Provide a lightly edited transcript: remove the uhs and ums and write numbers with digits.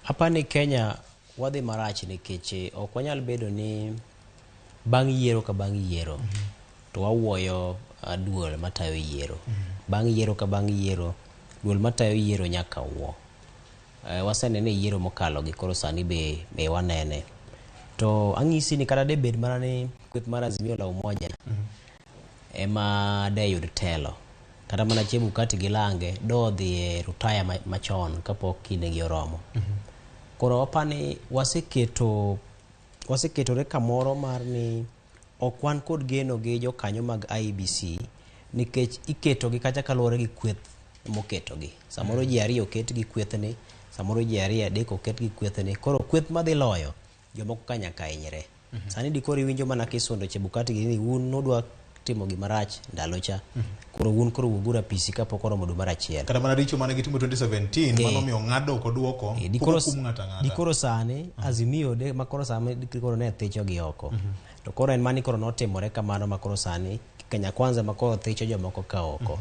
Apani Kenya wadhi marach nikech ok wanyal bedo ni bang' yiero ka bang' yiero to wawuoyo duol matayo yiero. Bang' yiero ka bang' yiero, duol matayo yiero nyaka wuo. Wasenene e yiero mokalo gi koro sani be wanene. To ang'isi ni kata de bed mana ni kweth mar Azimio la Umoja ema de yud telo. Kata mana Chebukati gi Lange do dhi e rutaya machon kapok kindegi oromo. Koro apani waseketore kamoro mar ni ok wan kod geno gi jokanyo mag IEBC nikech iketogi kacha kaluwore gi kweth moketogi. Samoro ji ariyo oket gi kwethni, samoro ji ariyo adek oket gi kwethni. Koro kweth madhi loyo, jomoko ka nyaka hinyre. Sani dikoro iwinjo mana kisundo Chebukati gi ni un nudwa timo gima rach ndalo cha. Koro un koro wuoguru apisi kapok oromo dwe mar achiel. Kata mana richo mane gitimo 2017 mano omiyo ng'ado ok oduoko Dikoro, pok okum ng'ato ang'ata. Dikoro sani Azimio de makoro sani dikoro ne thicho gi oko. To koro en mani koro notimore kamano makoro sani Kenya Kwanza makoro thicho jomoko ka oko.